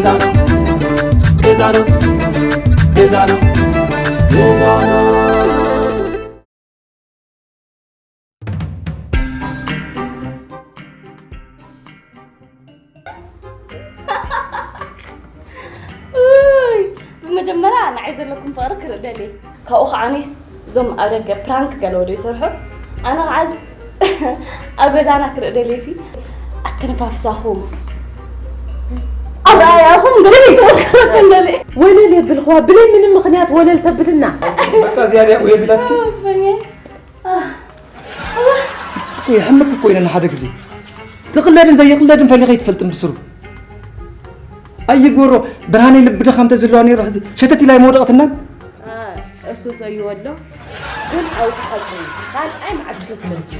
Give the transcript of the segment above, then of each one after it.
ገዛኖ ገዛኖ ገዛኖ ገዛኖ። ውይ፣ ብመጀመርያ ንዓይ ዘለኩም ፍቕሪ ክርኢ ደልየ። ካብኡ ከዓኒስ እዞም ኣብ ደገ ፕራንክ ገለ ወደ ይሰርሑ፣ ኣነ ከዓዝ ኣብ ገዛና ክርኢ ደልየ ሲ። ኣተነፋፍሳኹም፣ ኣረኣእያኹም ገለ ክመክረኩም ደልየ። ወለል የብልኽዋ ብለይ ምንም ምኽንያት ወለል ተብልና። በቃ እዚኣ ድያ ወይ ቢላትኪ? ኣፈየ። ንስኺ እኮ የሕምቅ እኮ ኢና ሓደ ግዜ ዝቕለድን ዘይቕለድን ፈሊኸ ኣይትፈልጥን ብስሩ። ኣይግበሮ ብርሃነይ ልቢ ድኻም ተዝህልዋ ነይሩ ሕዚ ሸተት ኢላ ኣይመወደቐትና። እሱ ዘይወሎ ግን ኣብኡ ሓቂ ካልኣይ መዓልቲ ከይትመልሲ።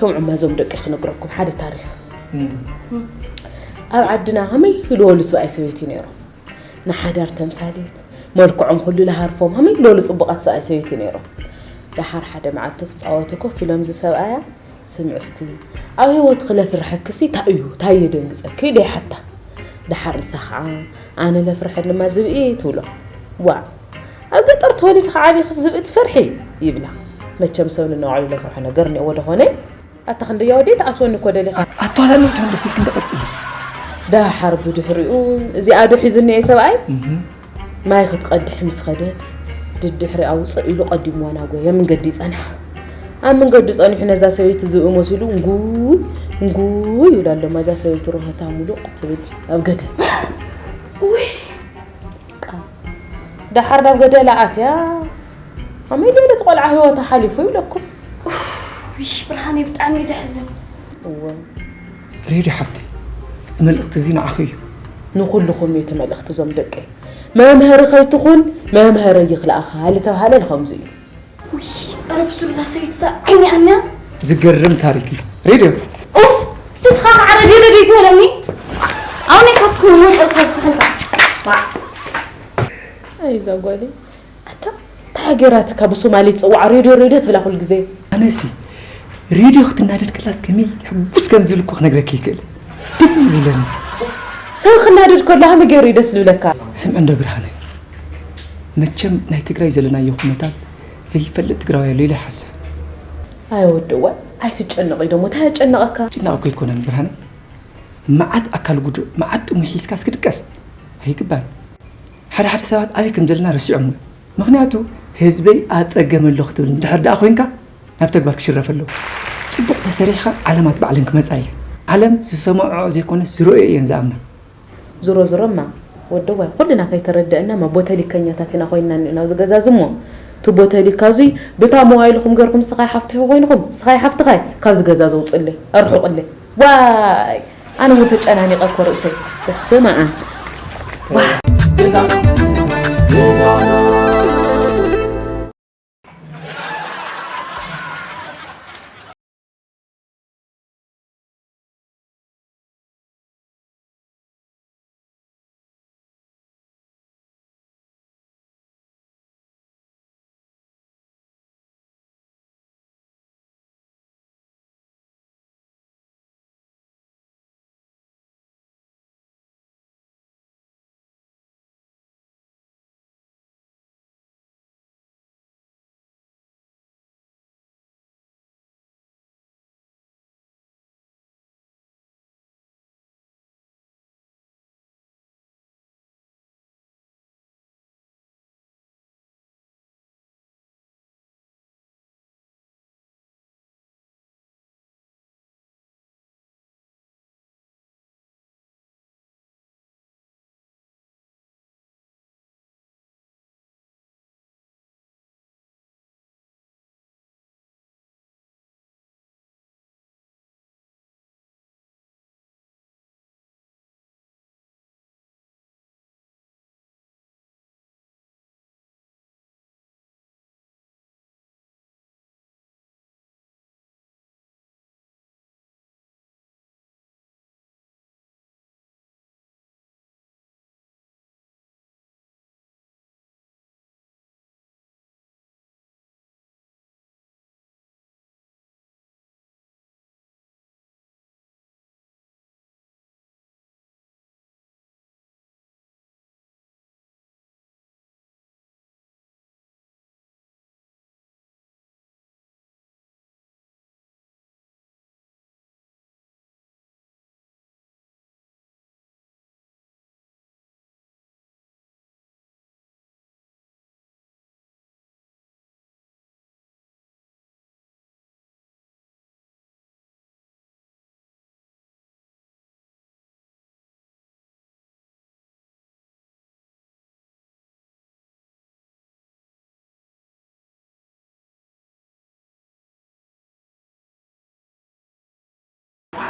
ሰምዑማ እዞም ደቂ ክነግረኩም ሓደ ታሪኽ። ኣብ ዓድና ከመይ ዝበሉ ሰብኣይ ሰበይቲ ነይሮም። ንሓዳር ተምሳሌት፣ መልክዖም ኩሉ ለሃርፎም ሃመይ ዝበሉ ጽቡቓት ሰብኣይ ሰበይቲ ነይሮም። ደሓር ሓደ መዓልቲ ክጻወቱ ኮፍ ኢሎም ዝሰብኣያ፣ ስምዒ እስቲ ኣብ ህይወትኺ ለፍርሐክሲ እንታይ እዩ? እንታይ የደንግጸኪ? ኢሉ ይሓታ። ደሓር ንሳ ኸዓ ኣነ ለፍርሐኒማ ዝብኢ ትብሎ። ዋእ ኣብ ገጠር ተወሊድኺ ዓቢኺ ዝብኢ ትፈርሒ? ይብላ። መቸም ሰብ ንንባዕሉ ለፍርሖ ነገር እኒኦዎ ዶ ኾነ? ኣታ ክንደይ ኣወደይ ትኣትወኒ እኮ ደሊኻ። ኣቶ ኣላሚ እቶም ደስ ኢልክን ተቐጽሊ። ደሓር ብድሕሪኡ እዚኣ ዶ ሒዙ እኒኤ ሰብኣይ? ማይ ክትቐድሕ ምስ ኸደት ድድሕሪኣ ውፅእ ኢሉ ቀዲምዋ ናጎየ መንገዲ ይጸንሓ። ኣብ መንገዲ ጸኒሑ ነዛ ሰበይቲ ዝብኢ መሲሉ እንጉይ እንጉይ ይብል ኣሎ። እዛ ሰበይቲ ርሆታ ሙሉቕ ትብል ኣብ ገደል። ውይ ደሓር ናብ ገደላ ኣትያ ኣመይ ልዕሊ እቲ ቆልዓ ህይወታ ሓሊፉ ይብለኩም። ውይ ብርሃነይ ብጣዕሚ እዩ ዘሕዝን። እወ ሬድዮ ሓፍተይ እዚ መልእኽቲ እዚ ንዓኺ እዩ። ንኹልኹም እዩ እቲ መልእኽቲ እዞም ደቀይ። መምሀሪ ከይትኹን መምሀረይ ይኽልኣኻ ዝተብሃለ ከምዚ እዩ። ውይ ኧረ ብስሩ እዛ ሰበይቲ እዛ ዓይኒ ኣምያ። ዝገርም ታሪክ እዩ። ሬድዮ ኡፍ እስቲ ስኻ ከዓ ረድዮ ረድዮ ትበለኒ። ኣሁን ካስኩም ወጥ ተልካ ኣይ እዛ ጓለይ ኣታ እንታይ ገራትካ ብሶማሊ ትፅዋዕ ሬድዮ ሬድዮ ትብላ ኩሉ ግዜ። ኣነሲ ሬድዮ ክትናደድ ከላስ ከመይ ሕጉስ ከም ዝብል እኮ ክነግረኪ ይክእል። ደስ እዩ ዝብለኒ። ሰብ ክናደድ ከሎ ሃመ ገይሩ እዩ ደስ ዝብለካ። ስምዒ እንዶ ብርሃነ መቸም ናይ ትግራይ ዘለናዮ ኩነታት ዘይፈልጥ ትግራዋይ ኣሎ ኢለ ይሓስብ። ኣይ ወደዋ ኣይትጨነቕ እዩ ደሞ እንታይ ያጨነቐካ? ጭናቕ እኮ ኣይኮነን ብርሃነ። መዓት ኣካል ጉዱእ መዓት ጥሙይ ሒዝካስ ክድቀስ ኣይግባን። ሓደ ሓደ ሰባት ኣበይ ከም ዘለና ረሲዖም እዮም። ምኽንያቱ ህዝበይ ኣብ ፀገም ኣሎ ክትብል እንድሕር ደኣ ኮይንካ ናብ ተግባር ክሽረፍ ኣለዎ። ፅቡቕ ተሰሪሕኻ ዓለማት ባዕለን ክመፃ እየን። ዓለም ዝሰምዖ ዘይኮነስ ዝረኦዮ እየን ዝኣምና። ዞሮ ዞሮ እማ ወደዋይ ኩልና ከይተረደእና እማ ቦተሊከኛታት ኢና ኮይንና እኒኦና ኣብዚ ገዛ እዚ እሞ እቲ ቦተሊካ እዙይ ብታ ሞባይልኹም ገርኩም ንስኻይ ሓፍትኺ ኮይንኹም ንስኻይ ሓፍትኻይ ካብዚ ገዛ ዘውፅእለይ ኣርሑቕለይ ዋይ ኣነ እውን ተጨናኒቐ እኮ ርእሰይ በስመ ኣብ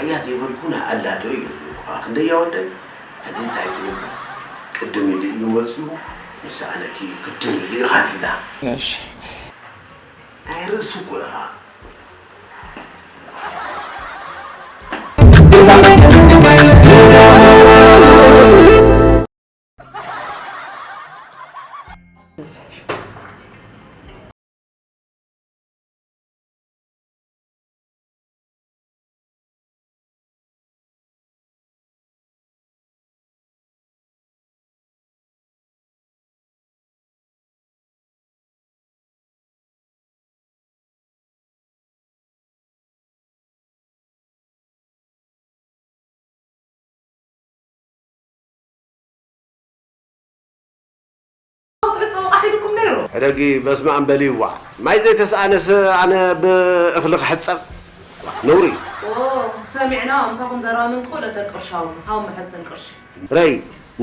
እያ ዘይበልኩ ናይ ኣላዶ እየ ዝበልኩኻ። ክንደይ እያ ወደይ? ሕዚ እንታይ ትብል? ቅድም ኢሉ እዩ መፅዩ፣ ምስ ሰኣነኪ ቅድም ኢሉ ኢኻ ትብላ። እሺ። ናይ ርእሱ እኮ ኢኻ። ክትሕጸቡ ኣኺሉኩም ነይሩ። ሕደጊ በስመ ኣብ በልዋ። ማይ ዘይተስኣነስ ኣነ ብእኽሊ ክሕጸብ? ነውሪ። ኦ፣ ሰሚዕና፣ ምሳኹም ዘራምን ክእለተን ቅርሻውን፣ ሃው መሐዝተን ቅርሺ። ረይ፣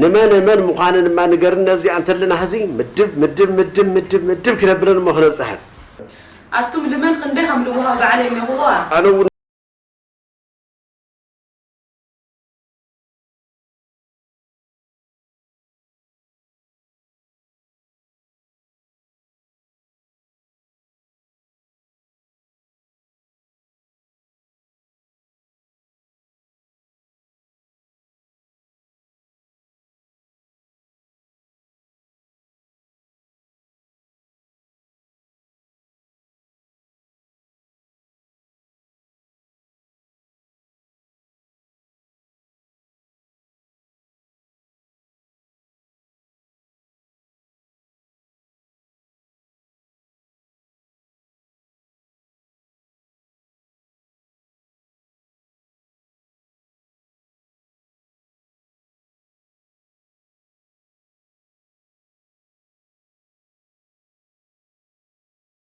ንመን መን ምዃነን እማ ንገርን ነብዚኣ እንተለና ሕዚ ምድብ፣ ምድብ፣ ምድብ፣ ምድብ፣ ምድብ ክነብለን እሞ ክነብጽሐን። ኣቱም ልመን ክንደይ ከም ልውሃው ባዕለይ እኒኹዋ። ኣነ እውን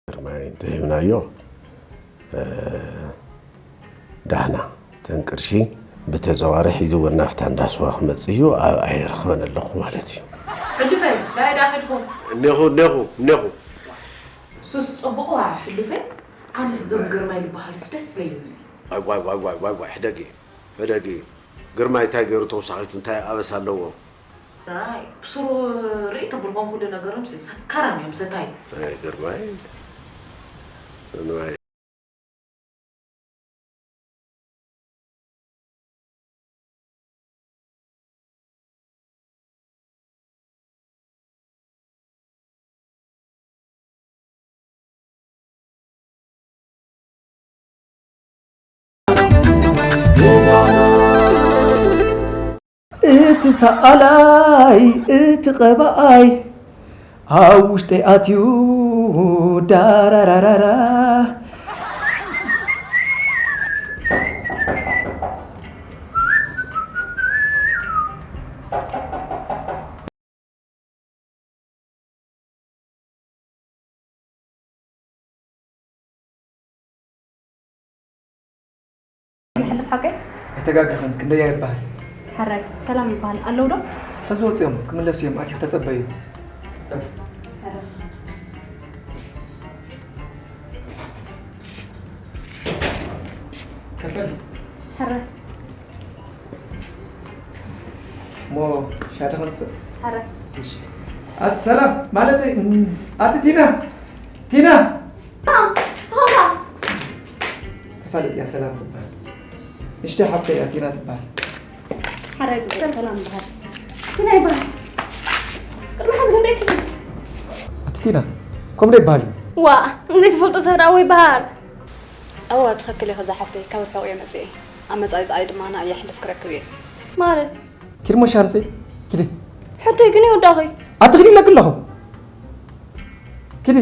ግርማይ እንተሂብናዮ፣ እ፣ ዳህና እተን ቅርሺ ብተዘዋዋሪ ሒዝወን ናብታ እንዳ ስዋ ክመጽእ እዩ፣ ኣብኣ ይረኽበን ኣለኹ ማለት እዩ። ሕሉፈይ፣ ናይ ዳ ከድኹም? እኔኹ፣ እኔኹ፣ እኔኹ። ሱስ ጽቡቕ ዋ፣ ሕሉፈይ። ኣነስ እዞም ግርማይ ዝበሃሉስ ደስ ለይብሉኒ። ዋይ፣ ዋይ፣ ዋይ፣ ዋይ፣ ዋይ፣ ዋይ፣ ሕደጊ፣ ሕደጊ። ግርማይ እንታይ ገይሩ ተውሳኺቱ፣ እንታይ ኣበሳ ኣለዎ? ኣይ፣ ብስሩ ርእይ ተብልኮም ኩሉ ነገሮም ሲ-፣ ሰካራም እዮም፣ ሰታይ። ኣይ፣ ግርማይ፣ ግርማይ። እቲ ሰኣላይ እቲ ቀባኣይ ኣብ ውሽጠይ ኣትዩ ዳራራራራ። ይሓልፍ ሓቀይ? ኣይተጋገኽን፣ ክንደያ ይበሃል። ሕራይ፣ ሰላም ይበሃል። ኣለዉ ዶ? ሕዚ ወፂኦም፣ ክምለሱ እዮም፣ ኣቲኽ ተፀበዩ። ከፈል። ሕራይ። እሞ ሻሂ ከምፅእ? ሕራይ። እሺ። ኣቲ ሰላም፣ ማለተይ፣ እም፣ ኣቲ ቲና፣ ቲና! ተፋለጥ እያ፣ ሰላም ትበሃል። ንእሽተይ ሓፍተይ እያ፣ ቲና ትበሃል። ሓራይ ዝበለ ሰላም ይበሃል። ቲና ይበሃል። ቅድሚ ሕዚ ክንደይ ኪሎ? ኣቲ ቲና፣ ከምኡ ዶ ይበሃል እዩ? ዋእ፣ ንዘይትፈልጦ ሰብ ደኣ ወይ ይበሃል። እወ፣ ትኽክል ኢኺ፣ እዛ ሓፍተይ ካብ ርሑቕ እየ መጺኤ። ኣመጻጽኣይ ድማ ንኣይ የሕልፍ ክረክብ እየ። ማለት? ኪዲ እሞ ሻሂ ኣምጽኢ፣ ኪዲ። ሕቶይ ግን ይወዳእኹ። ኣቲ ኪዲ ኢለኪ ኣለኹ። ኪዲ።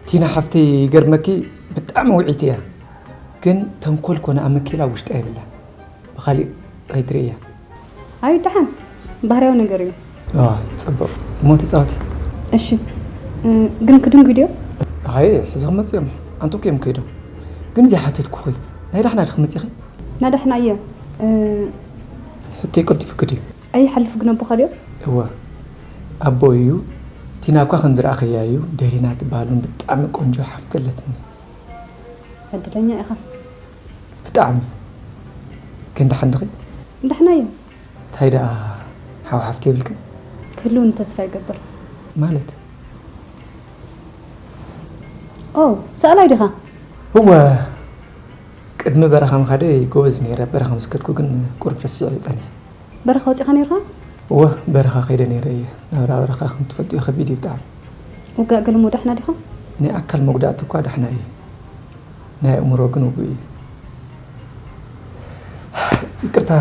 ቲና ሓፍተይ፣ ይገርመኪ፣ ብጣዕሚ ውዕይቲ እያ። ግን ተንኮል ኮነ ኣመኬላ ውሽጣ የብላን። ብኻሊእ ከይትርእያ። ኣይ፣ ደሓን፣ ባህርያዊ ነገር እዩ። ዋ፣ ጽቡቕ። እሞ ተጻወቲ። እሺ፣ እ፣ ግን ክድንጉ ድዮም? ኣይ፣ ሕዚ ክመጽኡ እዮም። ኣንቶኪ እዮም ከይዶም። ግን ዘይሓተትኩኺ፣ ናይ ዳሕና ዲኺ መጺኺ? ናይ ዳሕና እየ። እ፣ ሕቶይ ቀልጢፉ ክድዩ? ኣይሓልፍ ግን ኣቦኻ ድዮ? እወ፣ ኣቦይ እዩ። ቲና እኳ ከም ዝረኣኽያ እዩ። ደሊና ትበሃል እውን ብጣዕሚ ቆንጆ ሓፍቲ ኣለትኒ። ዕድለኛ ኢኻ። ብጣዕሚ። ግን ደሓን ድኺ? ደሕና እየ። እንታይ ደኣ ሓው ሓፍቲ የብልክን? ክህልውኒ ተስፋ ይገብር። ማለት? ኦ፣ ሰኣላይ ዲኻ? እወ፣ ቅድሚ በረኻ ምኻደይ ጎበዝ ነይረ። በረኻ ምስ ከድኩ ግን ቁሩብ ረሲዐ ጸኒሐ። በረኻ ወጺኻ ነይርካ? እወ፣ በረኻ ከይደ ነይረ እየ። ናብራ በረኻ ከም ትፈልጥዮ ከቢድ እዩ ብጣዕሚ። ውጋእ ገለሞ ዳሕና ዲኻ? ናይ ኣካል መጉዳእቲ እኳ ዳሕና እየ። ናይ ኣእምሮ ግን ውጉእ እዩ። ይቅርታ፣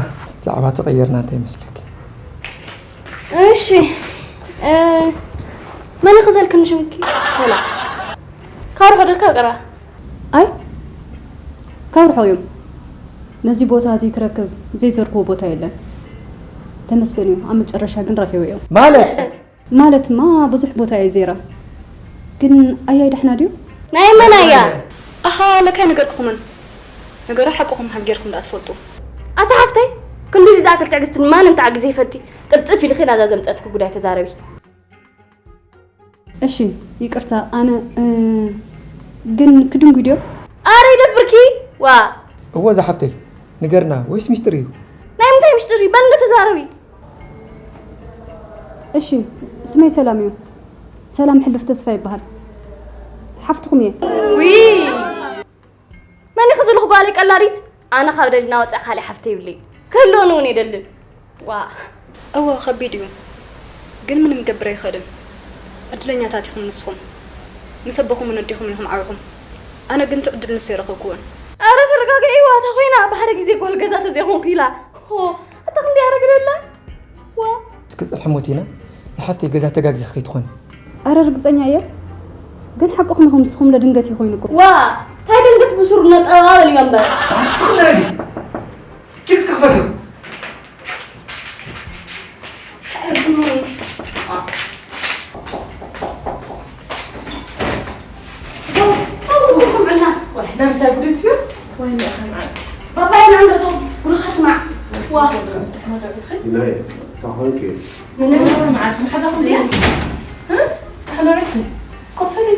ዛዕባ ተቐየርና እንታይ ይመስለኪ? እሺ፣ እ፣ መን እዩ ክዘልክኒ ሽምኪ? ሰላም። ካብ ርሑቕ ደካ ቅራ። ኣይ፣ ካብ ርሑቕ እዮም። ነዚ ቦታ እዚ ክረክብ ዘይዘርክዎ ቦታ የለን። ተመስገን እዩ፣ ኣብ መጨረሻ ግን ረኺበዮ። ማለት? ማለትማ ብዙሕ ቦታ እየ ዘይረ። ግን ኣያይ ዳሕና ድዩ? ናይ መን ኣያ? ኣሃ፣ ለካ ኣይነገርኩኹምን። ነገሩ ሓቅኹም ሃብ ጌርኩም ደኣ ትፈልጡ። ኣታ ሓፍተይ፣ ክንድዚ ዝኣክል ትዕግስቲ ንማንም ተዓጊዘ ይፈልጢ። ቅልጥፍ ኢልኺ ናዛ ዘምጸትኪ ጉዳይ ተዛረቢ። እሺ፣ ይቅርታ፣ ኣነ፣ እ፣ ግን ክድንጉ ድዮ? ኣረ ይደብርኪ፣ ዋ። እወ፣ እዛ ሓፍተይ፣ ንገርና፣ ወይስ ሚስጥር እዩ? ናይ ምንታይ ሚስጥር እዩ? በል እንዶ ተዛረቢ። እሺ፣ ስመይ ሰላም እዩ። ሰላም ሕሉፍ ተስፋ ይበሃል። ሓፍትኹም እየ። ዊ፣ መን ኢኺ ዝልኹ ጓለይ ቀላዲት? ኣነ ካብ ደሊና ወፃእ ካሊእ ሓፍተይ የብለይ። ክህልወኒ እውን የደልን። ዋ። እወ፣ ከቢድ እዩ። ግን ምንም ክገብር ኣይኽእልን። ዕድለኛታት ኢኹም ንስኹም። ምስ ኣቦኹምን ኣዴኹምን ኢኹም ዓቢኹም። ኣነ ግን እቲ ዕድል ንሱ ኣይረኸብኩዎን። ኣረ ተረጋግዒ፣ ዋ፣ እታ ኮይና ብሓደ ግዜ ጓል ገዛ ተዘይኮንኩ ኢላ። ሆ፣ ኣታ ክንደይ ኣረግደላ? ዋ። እስኪ ጽንሒ ሞቲና፣ ዝሓፍተይ ገዛ ተጋጊኺ ከይትኾኒ። ኣረ ርግጸኛ እየ፣ ግን ሓቅኹም ኢኹም፣ ንስኹም ለድንገት እዩ ኮይኑ እኮ። ዋ፣ እንታይ ድንገት ብሱር ነጠባበል እዩ እምበር። ኣንቲ ስቕ በሊ፣ ኪድ እስኪ ክፈትዮ። ባባይ ንዕንዶ ቶም ሩኻ ስማዕ ዋ ኢናይ ታኾንኪ መዓልቲ ሓዛኹም ድያ ተሕለረኪ ኮፈሊ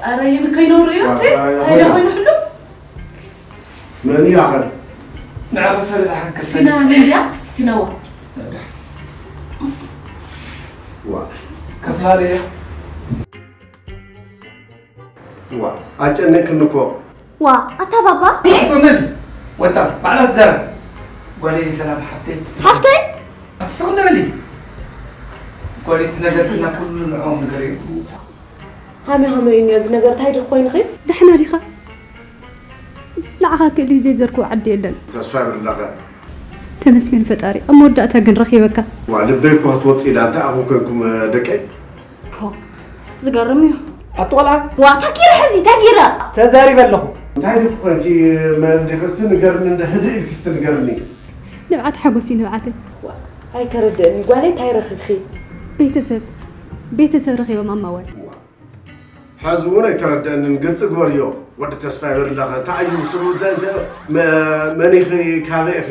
ኣረ ይብከይ ነውሩ እዩ እቲ ኣይደ ኮይኑ ሕሉ መን ያኸል ንዕረፈ ቲና ምንድያ ቲናዋ ከፋለ እያ ዋ ኣጨነቅክኒ እኮ ዋ ኣታ ባባ ኣትስቕንል ወጣ ባዕላ ትዛረብ ጓለይ ሰላም ሓፍተይ ሓፍተይ ኣትስቕንበሊ ጓለይ ትነገርክና ኩሉ ንዕኦም ንገር ሃመ ሃመ እዩ እዚ ነገር እንታይ ድኽ ኮይንኺ ደሕና ዲኻ ንዓኻ ክእል ዘይዘርክቦ ዓዲ የለን ተስፋ ይብርለኸ ተመስገን ፈጣሪ ኣብ መወዳእታ ግን ረኺበካ ዋ ልበይ እኮ ክትወፅእ ኢላ እንታይ ኣኹም ኮይንኩም ደቀይ ዝገርም እዩ። ኣቲ ቆልዓ ዋ ታጊረ ሕዚ ታጊረ። ተዛሪበ ኣለኹ። እንታይ ድኺ ኮንኪ መንዲ እስቲ ንገርኒ እንደ ህድእ ኢልኪ እስቲ ንገርኒ። ንብዓት ሓጎስ እዩ ንብዓተይ። ኣይተረድእኒ ጓለይ እንታይ ረኺብኺ? ቤተሰብ ቤተሰብ ረኺበ ማማ ዋይ። ሕዚ እውን ኣይተረድእንን ግልፂ ግበርዮ። ወዲ ተስፋይ በርለኸ እንታይ እዩ ስሩ እንታይ መኒኺ ካበይ ኢኺ?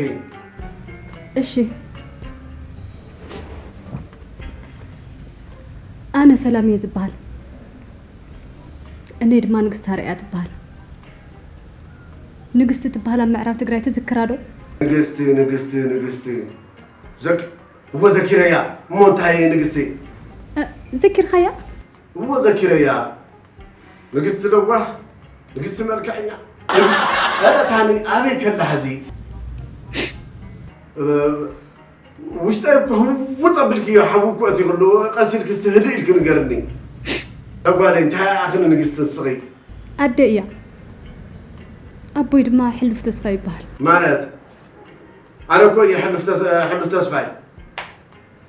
እሺ ኣነ ሰላም እየ ዝበሃል። እነይ ድማ ንግስቲ ኣርኣያ ትበሃል። ንግስቲ ትበሃል ኣብ ምዕራብ ትግራይ ትዝክራ ዶ? ንግስቲ ንግስቲ ንግስቲ ዘክ እወ ዘኪረያ እሞ እንታይ ንግስቲ? ዘኪርካያ? እወ ዘኪረያ ንግስቲ ለዋህ ንግስቲ መልክዐኛ ንግስቲ ኧረ ታኒ ኣበይ ከላ ሕዚ? ውሽጠይ እኮ ህውፅ ኣቢልክዮ ሓዊ እኮ እቲ ኩሉ ቀስ ኢልኪ እስቲ ህድእ ኢልኪ ንገርኒ። ጓለይ እንታይ ኣኽኒ ንግስቲ ንስኺ? ኣደ እያ። ኣቦይ ድማ ሕሉፍ ተስፋ ይበሃል። ማለት ኣነ እኮ እየ ሕሉፍ ተስ- ሕሉፍ ተስፋይ።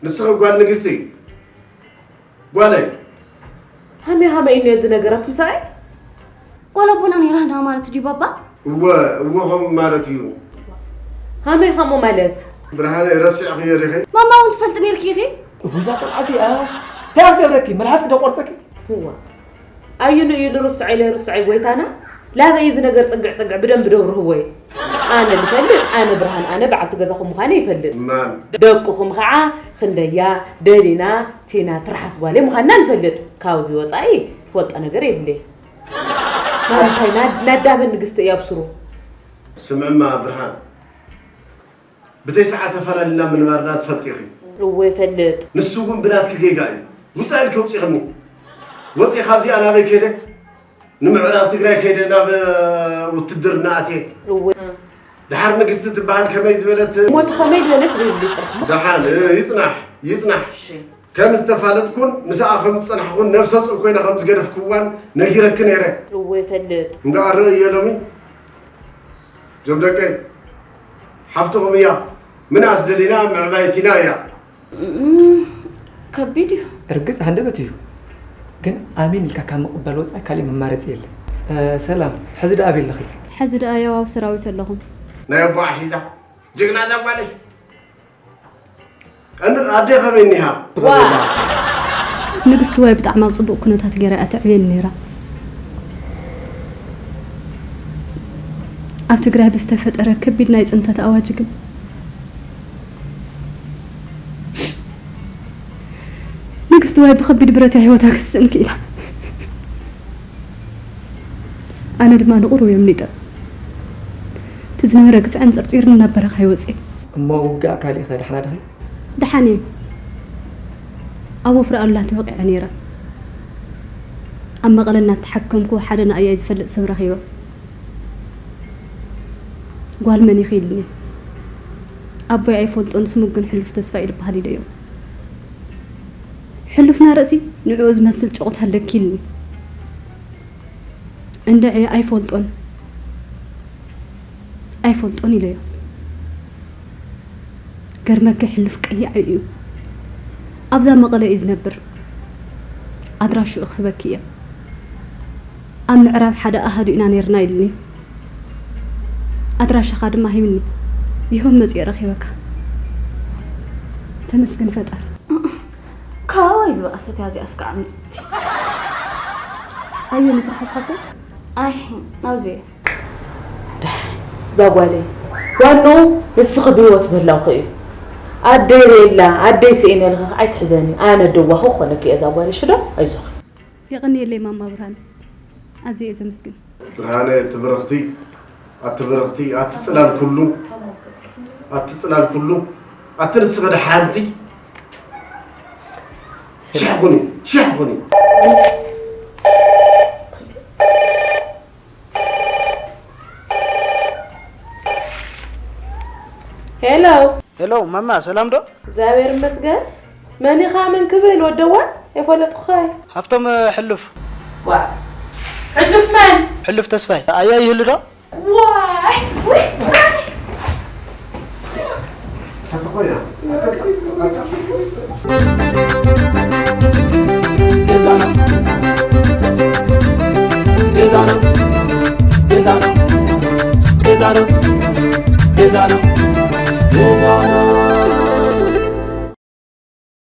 ንስኺ ጓል ንግስቲ ጓለይ። ሃመይ ሃመይ እኒኦ እዚ ነገር ኣቱም ሰብኣይ? ጓል ኣቦና ነይራ ህና ማለት ድዩ ባባ? እወ እወ ከምኡ ማለት እዩ። ሃመይ ከምኡ ማለት? ብርሃነ ረሲዕኽዮ ዲኺ? ማማ እውን ትፈልጢ ነይርኪ ኢኺ? እዛ ቆልዓ እዚኣ እንታይ ክገብረኪ? መልሓስኪ ዶ ቆርፀኪ? እዋ ኣየኑ እዩ ልርስዖ ኢለ ርስዖ ጎይታና? ላበይ እዚ ነገር ጽግዕ ጽግዕ ብደንብ ደብርህዎ እዩ። ኣነ ዝፈልጥ፣ ኣነ ብርሃን፣ ኣነ በዓልቲ ገዛኹም ምዃነ ይፈልጥ። ማን? ደቅኹም ኸዓ ክንደያ፣ ደሊና፣ ቲና፣ ትርሓስ ጓለይ ምዃንና ንፈልጥ። ካብዚ ወጻኢ ዝፈልጦ ነገር የብለይ። ማን እንታይ ናብ ናብ ኣዳምን ንግስቲ እያ ኣብስሩ። ስምዕማ ብርሃን፣ ብተይ ሰዓት ተፈላሊና ምንባርና ትፈልጢ ኢኺ። እወ እፈልጥ። ንሱ እውን ብናትኪ ጌጋ እዩ። ውፃእ ኢልኪ ኣውፂኽኒ። ወፂ ካብዚኣ ናበይ ከይደ? ንምዕራብ ትግራይ ከይደ ናብ ውትድርና ኣትየ። እወ። ድሓር ንግስቲ ትበሃል ከመይ ዝበለት እሞ እቲ ከመይ ዝበለት ብልብሊ ፅራሕ እሞ። ደሓን፣ እ፣ ይፅናሕ፣ ይፅናሕ። እሺ። ከም ዝተፋለጥኩን ምስኣ ከም ዝፀናሕኩን ነብሰ ፁር ኮይነ ከም ዝገደፍክዋን ነጊረኪ ነይረ። እወ እፈልጥ። እምበኣር ርእየ ሎሚ ዞም ደቀይ ሓፍትኹም እያ። ምንኣስ ደሊና ምዕባይቲና እያ። እም፣ ከቢድ እዩ። እርግጽ ሃንደበት እዩ፣ ግን ኣሜን ኢልካ ካብ ምቕባል ወጻኢ ካሊእ መማረጺ የለን። እ፣ ሰላም፣ ሕዚ ደኣ ኣበይ ኣለኺ? ሕዚ ደኣ ያው ኣብ ሰራዊት ኣለኹም። ናይ ኣቦኣ ሒዛ ጅግና እዛ ጓለይ። ቀን ኣዴ ከመይ እኒሃ? ዋ! ንግስቲ ዋይ ብጣዕሚ ኣብ ጽቡቕ ኩነታት ገይራ እያ ተዕብየኒ ነይራ። ኣብ ትግራይ ብዝተፈጠረ ከቢድ ናይ ጽንተት ኣዋጅ ግን ንግስቲ ዋይ ብኸቢድ ብረት እያ ህይወታ ክትስእን ክኢላ። ኣነ ድማ ንቑሩብ እየ ኣምሊጠ። እቲ ዝነበረ ግፍዕን ጸርጺሩን ናብ በረኻ እየ ወጺኤ። እሞ ውግእ ኣካል ኢኸ ደሓና ዲኺ? ደሓን እየ። ኣብ ወፍሪ ኣሉላ ተወቒዐ ነይረ። ኣብ መቐለ እናተሓከምኩ ሓደ ንኣያይ ዝፈልጥ ሰብ ረኺበ። ጓል መን ኢኺ ኢልኒ። ኣቦይ ኣይፈልጦን፣ ስሙ ግን ሕሉፍ ተስፋ እዩ ዝበሃል ኢለዮ። ሕሉፍና ርእሲ ንዕኡ ዝመስል ጭቑት ኣለኪ ኢልኒ። እንድዒ ኣይፈልጦን፣ ኣይፈልጦን ኢለዮ። ገርመኪ ሕሉፍ ቀያዒ እዩ። ኣብዛ መቐለ እዩ ዝነብር። ኣድራሽኡ ክህበኪ እየ። ኣብ ምዕራብ ሓደ ኣሃዱ ኢና ነይርና ኢልኒ። ኣድራሻኻ ድማ ሂብኒ። ይኸው መጺኤ ረኺበካ። ተመስገን ፈጣሪ። ካባይ ዝበኣሰት እያ እዚኣስ ከዓ ምጽቲ። ኣየነይቲ ትርሓስ ሓፍተይ? ኣይ፣ ናብዚ እየ። እዛ ጓለይ፣ ዋንኡ ንስኺ ብህይወት ምህላውኺ እዩ። ኣደይ ርእየላ፣ ኣደይ ስኢነ ኢልኺ ኣይትሕዘኒ። ኣነ ደዋኺ ክኾነኪ እየ እዛ ጓለይ፣ ሽዶ? ኣይዞኺ። የቐንየለይ ማማ ብርሃን፣ ኣዝየ እየ ዘመስግን። ብርሃነ፣ ኣቲ ብርኽቲ፣ ኣቲ ብርኽቲ፣ ኣቲ ጽላል ኩሉ፣ ኣቲ ጽላል ኩሉ፣ ኣቲ ንስኺ ደሓንቲ። ሽሕ ኩኒ፣ ሽሕ ኩኒ። ሄሎ። ሄሎ፣ ማማ፣ ሰላም ዶ? እግዚኣብሔር ይመስገን። መን ኢኻ? መን ክብል? ወደዋ የፈለጥኩኻይ። ሃፍቶም፣ እ፣ ሕሉፍ። ዋ፣ ሕሉፍ መን? ሕሉፍ ተስፋይ። ኣያ ይህሉ ዶ? ዋይ፣ ውይ፣ ዋይ። ገዛና፣ ገዛና፣ ገዛና፣ ገዛና፣ ገዛና፣ ገዛና።